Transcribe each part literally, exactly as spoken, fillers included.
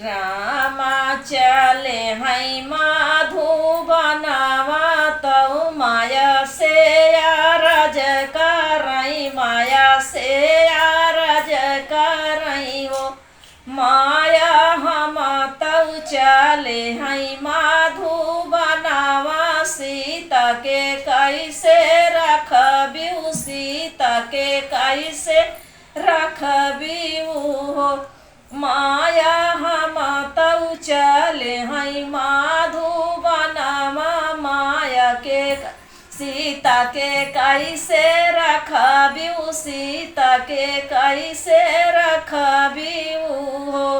रामा चले हैं मधुबनवा, तौ माया से अरज करई, माया से अरज करई हो। माया हम तौ चले हैं मधुबनवा, सीता के कैसे रखबिउ, सीता के कैसे रखबिउ हो। माया हम तौ चले हैं मधुबनवा, माया के क-, सीता के कैसे रखबिउ, सीता के कैसे रखबिउ हो।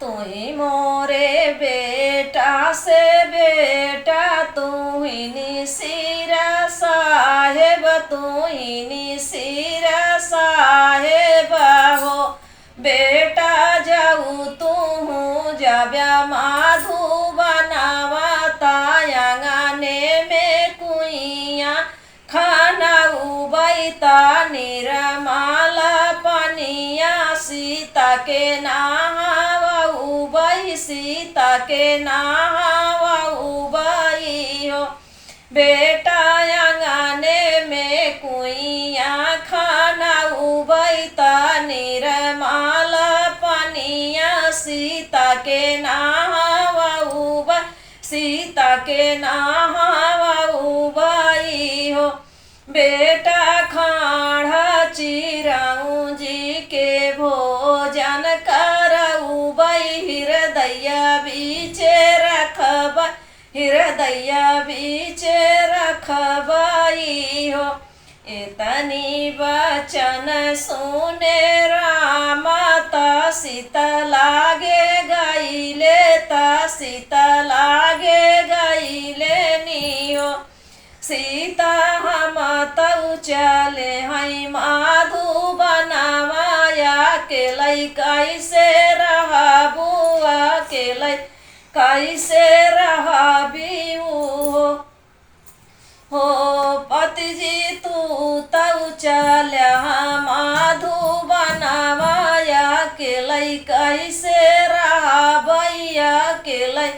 तुही मोरे बेटा से बेटा, तुही निसिरा साहेब, तुही निसिरा साहेब हो। बेटा जाऊ तुहूँ जब मधुबनवा, ता आँगने में कुइयाँ खनउबैता निरमल पनिया, सीता के नहवउबै, सीता के नहवउबै हो। बेटा आँगने में कुइयाँ खनउबैता निरमल पनिया, सीता के नहवउबै, सीता के नहवउबै हो। बेटा खाँड़ चिरउँ जी के भोजन करउबै, हिरदैया बीचे रखबै, हिरदैया बीचे रखबै हो। एतनी बचन सुने राम, त सीता लागे गइले, त सीता लागे गइले नी हो। सीता हम तौ चले हैं मधुबनवा, अकेलै कैसे रहबू, अकेलै कैसे रहबिउ हो। हो पति जी तू तौ चलह मधुबनवा, अकेलै कैसे रहबै, अकेलै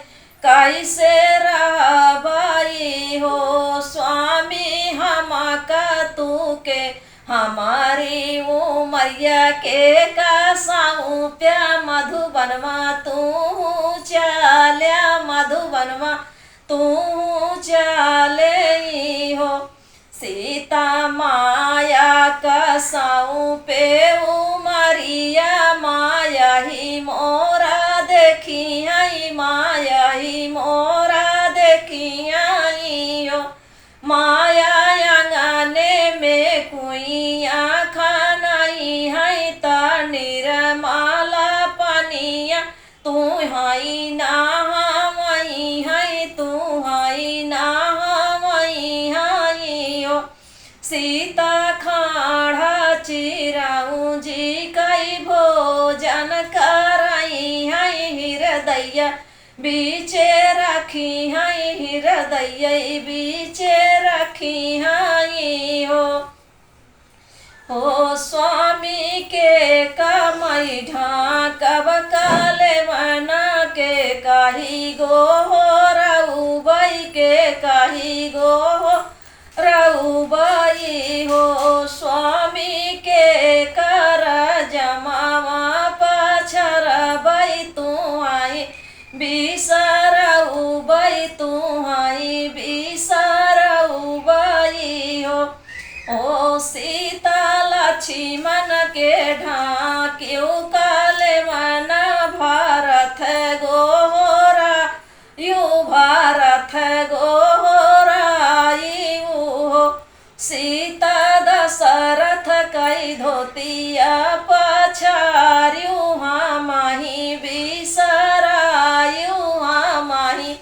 कैसे रहबै हो। स्वामी हमका तू के हमारी उमरिया के का सौंप्या, मधुबनवा तू चल्या, मधुबनवा तू चले हो। सीता माया का सौंपे उमरिया, माया ही मोरा देखिहैं, माया ही मोरा देखिहैं हो। माया आँगने में कुइयाँ खनइहैं, त निरमल पनिया तुहैं नहवइहैं, तुहैं नहवइहैं हो। सीता खाँड़ चिरउँ जी कै भोजन करइहैं, हिरदैया बीचे रखिहैं, हिरदैया बीचे रखिहैं हो। हो स्वामी के कमई ढाँकब कलेवना के, कही गोहरउबै के, कही गोहरउबै हो। स्वामी के करजमवा पछरबै तुहैं बिसरउबै, तुहैं बिसरउबै हो। ओ सीता लक्ष्मण के ढाँकिउ कलेवना, भरत गोहराइउ, भरत गोहराइउ हो। सीता दशरथ कै धोतिया पछारिउ, हमहीं बिसराइउ, हमहीं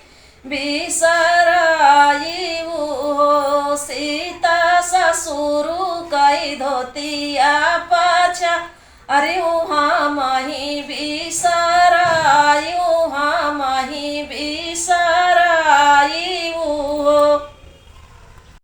बिसराइउ हो। सीता ससुरु कै धोतिया पछारिउ, हमहीं बिसराइउ